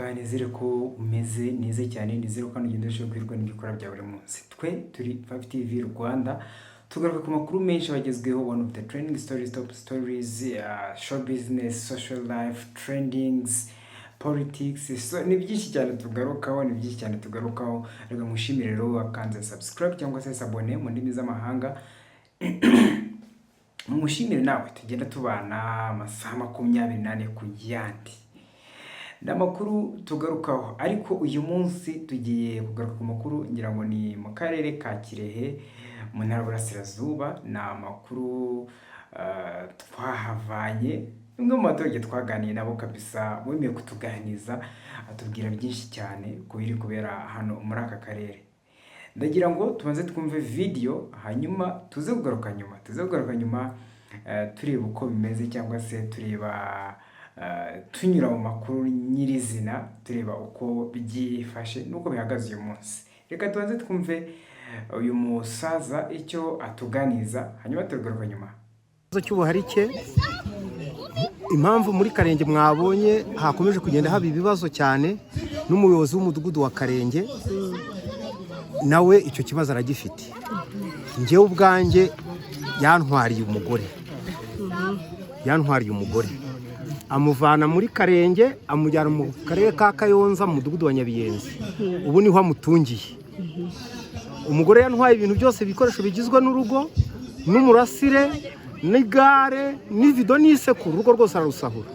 Reka nizere ko umeze neza cyane, nizere ko kandi ugenda urushaho guhirwa n'ibyo ukora bya buri munsi. Twe turi 5 TV Rwanda, tugaruka ku makuru menshi bagezweho, one of the trending stories, top stories, show business, social life, trendings, politics. So, ni byinshi cyane tugarukaho, ni byinshi cyane tugarukaho. Reka ngushimire rero wakanze subscribe cyangwa se s'abonner mu ndimi z'amahanga. Mushimire nawe tugenda tubana amasaha 24 ku yandi. Ni amakuru tugarukaho, ariko uyu munsi tugiye kugaruka ku makuru ngira ngo ni mu karere ka Kirehe, mu ntara y'Uburasirazuba. Ni amakuru twahavanye, bimwe mu baturage twaganiye nabo kabisa wemeye kutuganiriza, atubwira byinshi cyane ku biri kubera hano muri aka karere. Ndagira ngo tubanze twumve video, hanyuma tuze kugaruka nyuma, tureba uko bimeze cyangwa se tureba, tunyura mu makuru nyirizina, tureba uko byifashe n'uko bihagaze uyu munsi. Reka tubanze twumve uyu musaza icyo atuganiza, hanyuma tugaruka nyuma. Ikibazo cy'ubuharike, impamvu muri Karenge mwabonye hakomeje kugenda haba ibibazo cyane, n'umuyobozi w'umudugudu wa Karenge nawe icyo kibazo aragifite. Njyewe ubwanjye yantwariye umugore, yantwariye umugore amuvana muri Karenge, amujyana mu karere ka Kayonza, mu mudugudu wa Nyabiyenzi. Ubu niho amutungiye. Umugore yantwaye ibintu byose, ibikoresho bigizwe n'urugo, n'umurasire, n'igare, n'ivido, n'isekuru, urugo rwose ararusahura.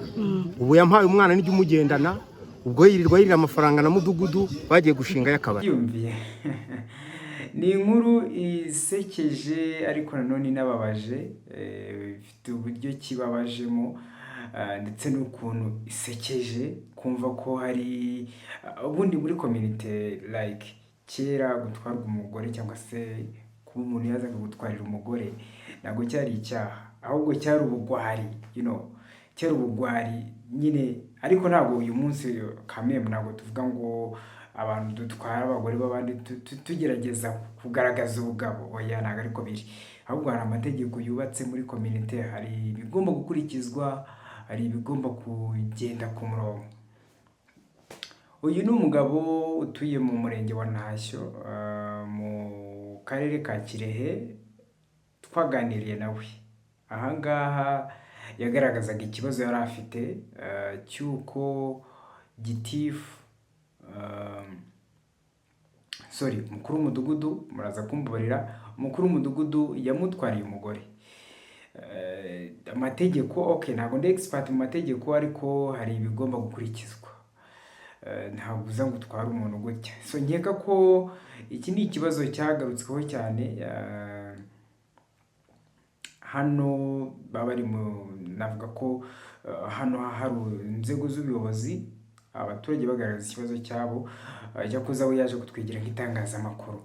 Ubu yampaye umwana n'ijya umugendana. Ubwo yirirwa yirira amafaranga na mudugudu, bagiye gushinga y'akabari. Yumviye, ni inkuru isekeje ariko nanone inababaje, ifite uburyo kibabajemo ndetse n'ukuntu isekeje kumva ko hari ubundi muri community, like kera gutwarwa umugore cyangwa se kuba umuntu yazaga gutwarira umugore ntabwo cyari icyaha, ahubwo cyari ubugwari, cyari ubugwari nyine. Ariko ntabwo uyu munsi kameme, ntabwo tuvuga ngo abantu dutwara abagore b'abandi tugerageza kugaragaza ubugabo. Oya, ntabwo ariko biri. Ahubwo hari amategeko yubatse muri community, hari ibigomba gukurikizwa, hari ibigomba kugenda ku murongo. Uyu ni umugabo utuye mu murenge wa Ntashyo, mu karere ka Kirehe. Twaganiriye nawe ahangaha, yagaragazaga ikibazo yari afite cy'uko gitifu, sorry, umukuru w'umudugudu, muraza kumbabarira, umukuru w'umudugudu yamutwariye umugore. Amategeko, okay, ntabwo ndi expert mu mategeko, ariko hari ibigomba gukurikizwa. Ntabwo uza ngo utware umuntu gutya. So nkeka ko iki ni ikibazo cyagarutsweho cyane. Hano baba bari mu, navuga ko hano hari inzego z'ubuyobozi, abaturage bagaragaza ikibazo cyabo. Cyakoze we yaje kutwigira nk'itangazamakuru,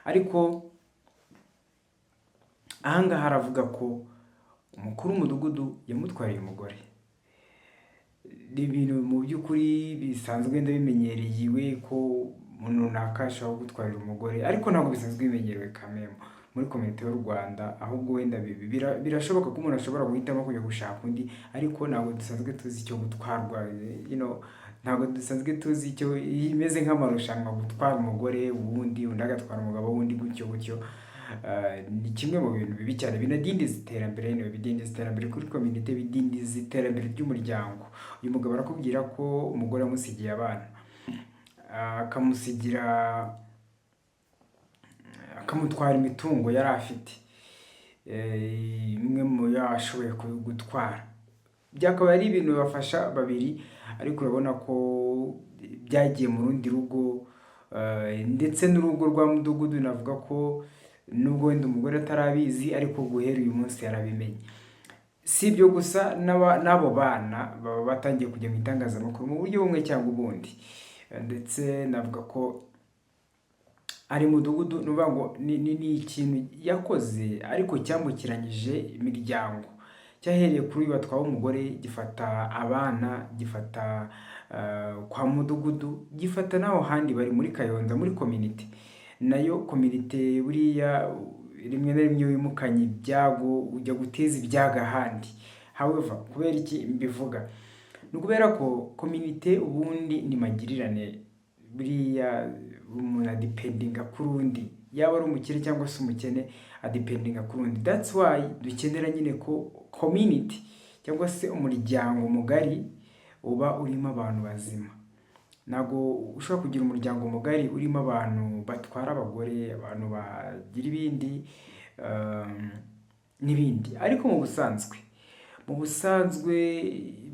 ariko ahangaha aravuga ko umukuru w'umudugudu yamutwariye umugore. Ni ibintu mu by'ukuri bisanzwe wenda bimenyereye iwe ko umuntu runaka ashobora gutwarira umugore, ariko ntabwo bisanzwe bimenyerewe kameme muri community y'u Rwanda. Ahubwo wenda birashoboka ko umuntu ashobora guhitamo kujya gushaka undi, ariko ntabwo dusanzwe tuzi icyo gutwarwa, ntabwo dusanzwe tuzi icyo imeze nk'amarushanwa, gutwara umugore wundi, undi agatwara umugabo wundi, gutyo gutyo. Ni kimwe mu bintu bibi cyane binadindiza iterambere, bidindiza iterambere kuri community, bidindiza iterambere ry'umuryango. Uyu mugabo arakubwira ko umugore yamusigiye abana, akamusigira, akamutwara imitungo yari afite, imwe mu yo ashoboye gutwara. Byakabaye ari ibintu bibafasha babiri, ariko urabona ko byagiye mu rundi rugo, ndetse n'urugo rwa mudugudu. Navuga ko nubwo wenda umugore atarabizi, ariko guhera uyu munsi yarabimenye. Si ibyo gusa, n'abo bana baba batangiye kujya mu itangazamakuru mu buryo bumwe cyangwa ubundi. Ndetse navuga ko ari mudugudu, ni ukuvuga ngo ni ikintu yakoze ariko cyambukiranyije imiryango, cyahereye kuri uyu watwawe umugore, gifata abana, gifata kwa mudugudu, gifata n'aho handi bari muri Kayonza muri community. Nayo community buriya rimwe na rimwe wimukanye ibyago, ujya guteza ibyago ahandi. However, kubera iki mbivuga? Ni ukubera ko community ubundi ni magirirane. Buriya umuntu adependinga kuri undi, yaba ari umukire cyangwa se umukene, adependinga kuri undi. That's why dukenera nyine ko community cyangwa se umuryango mugari uba urimo abantu bazima. Ntabwo ushobora kugira umuryango mugari urimo abantu batwara abagore, abantu bagira ibindi n'ibindi. Ariko mu busanzwe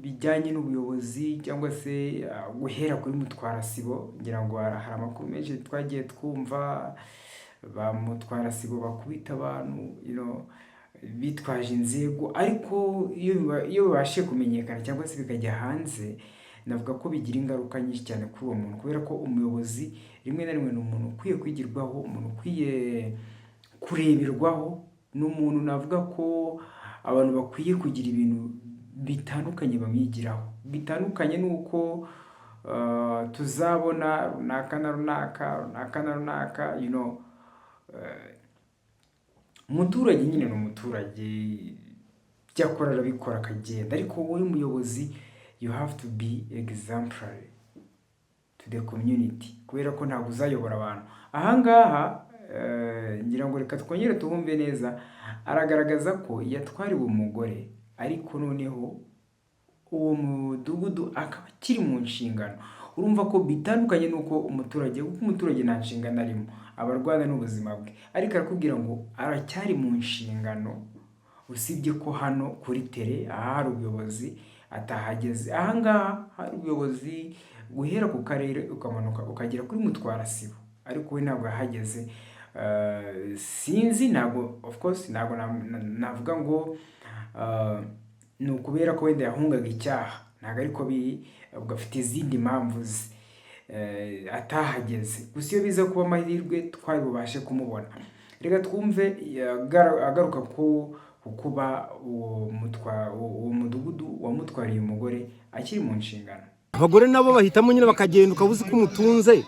bijyanye n'ubuyobozi cyangwa se guhera kuri mutwarasibo, ngira ngo hari amakuru menshi twagiye twumva, ba mutwarasibo bakubita abantu bitwaje inzego. Ariko iyo bibashije kumenyekana cyangwa se bikajya hanze, navuga ko bigira ingaruka nyinshi cyane kuri uwo muntu, kubera ko umuyobozi rimwe na rimwe ni umuntu ukwiye kwigirwaho, umuntu ukwiye kureberwaho, ni umuntu navuga ko abantu bakwiye kugira ibintu bitandukanye bamwigiraho, bitandukanye n'uko tuzabona runaka na runaka, runaka na runaka. Umuturage nyine ni umuturage, ibyo akora arabikora akagenda, ariko wowe muyobozi, you have to be exemplary to the community, kubera ko ntabwo uzayobora abantu. Ahangaha ngira ngo reka twongere tubumve neza. Aragaragaza ko yatwariwe umugore, ariko noneho uwo mudugudu akaba akiri mu nshingano. Urumva ko bitandukanye n'uko umuturage, kuko umuturage nta nshingano arimo, aba arwana n'ubuzima bwe, ariko arakubwira ngo aracyari mu nshingano, usibye ko hano kuri terrain aha hari ubuyobozi atahageze. Ahangaha hari ubuyobozi guhera ku karere ukamanuka ukagera kuri mutwarasibo, ariko we ntabwo yahageze. Sinzi, ntabwo, of course, ntabwo navuga ngo ni ukubera ko wenda yahungaga icyaha, ntabwo ariko biri. Ubwo afite izindi mpamvu ze atahageze. Gusa iyo biza kuba amahirwe twari bubashe kumubona. Reka twumve agaruka ku kuba uwo mudugudu wamutwariye umugore akiri mu nshingano. Abagore nabo bahitamo nyine bakagenda, ukaba uzi ko umutunze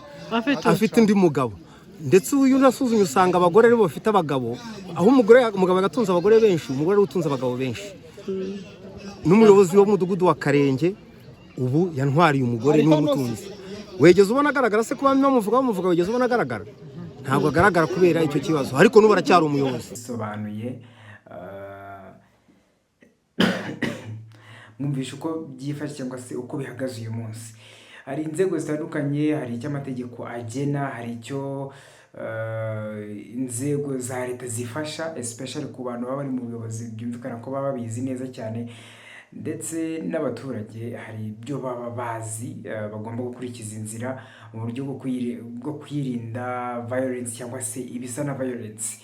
afite undi mugabo. Ndetse uyu unasuzumye usanga abagore aribo bafite abagabo, aho umugore, umugabo agatunze abagore benshi, umugore ariwe utunze abagabo benshi. N'umuyobozi w'umudugudu wa Karenge ubu yantwariye umugore, niwe umutunze. Wegeze ubona agaragara se? Kuba bamuvuga, wegeze ubona agaragara? Ntabwo agaragara kubera icyo kibazo, ariko n'ubu aracyari umuyobozi. Bisobanuye mwumvishe uko byifashe cyangwa se uko bihagaze uyu munsi. Hari inzego zitandukanye, hari icyo amategeko agena, hari icyo inzego za leta zifasha, especially ku bantu baba bari mu buyobozi, byumvikana ko baba babizi neza cyane, ndetse n'abaturage hari ibyo baba bazi, bagomba gukurikiza inzira mu buryo bwo kwirinda violence cyangwa se ibisa na violence.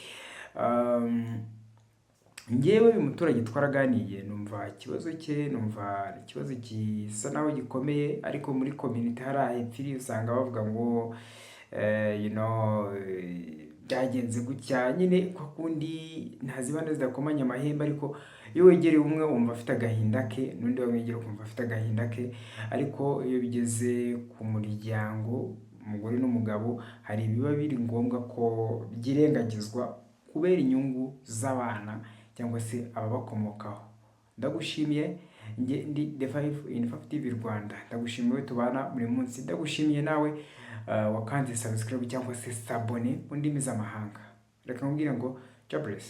Njyewe uyu muturage twaraganiye, numva ikibazo cye, numva ikibazo gisa naho gikomeye. Ariko muri community hariya hepfo iri usanga bavuga ngo byagenze gutya nyine, kwa kundi ntazibana zidakomanya amahembe. Ariko iyo wegereye umwe wumva afite agahinda ke, n'undi wamwegera ukumva afite agahinda ke. Ariko iyo bigeze ku muryango, umugore n'umugabo, hari ibiba biri ngombwa ko byirengagizwa kubera inyungu z'abana cyangwa se ababakomokaho. Ndagushimiye. Njye ndi The 5 in 5 TV Rwanda. Ndagushimiye wowe tubana buri munsi, ndagushimiye nawe wakanze subscribe cyangwa se s'abonner mu ndimi z'amahanga. Reka nkubwire ngo jobless.